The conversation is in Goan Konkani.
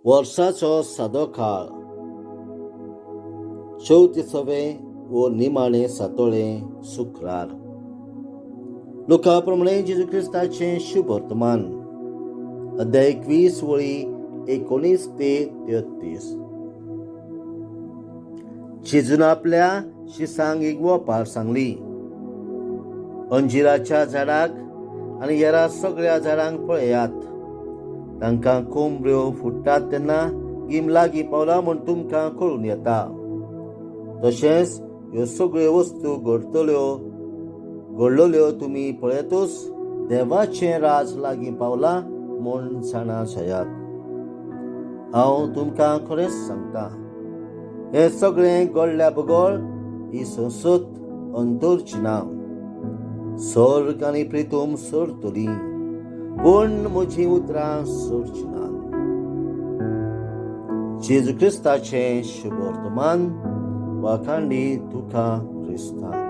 वर्साचो सादो काळ, चवथीसवें वो निमाणें सातोळें, शुक्रार. लुका प्रमाणे जेजू क्रिस्ताचें शुभ वर्तमान, अध्याय 21, वळी 19 ते 33. जेजून आपल्या शिसांक एक वोपार सांगली, अंजिराच्या झाडाक आनी हेरा सगळ्या झाडांक पळयात. तांकां कोंबऱ्यो फुट्टात तेन्ना गीम लागीं पावला म्हूण तुमकां कळून येता. तशेंच ह्यो सगळ्यो वस्तू घडटल्यो, घडलेल्यो तुमी पळयतूच देवाचें राज लागीं पावलां म्हूण जाणा जायात. हांव तुमकां खरेंच सांगता, हें सगळें घडल्या बगर ही संसद अंतरची ना. स्वर्ग आनी प्रितूम सरतली, पूण म्हजीं उतरां सरचीं नात. जेजू क्रिस्ताचें शुभ वर्तमान. वाखाणणी तुका क्रिस्ता.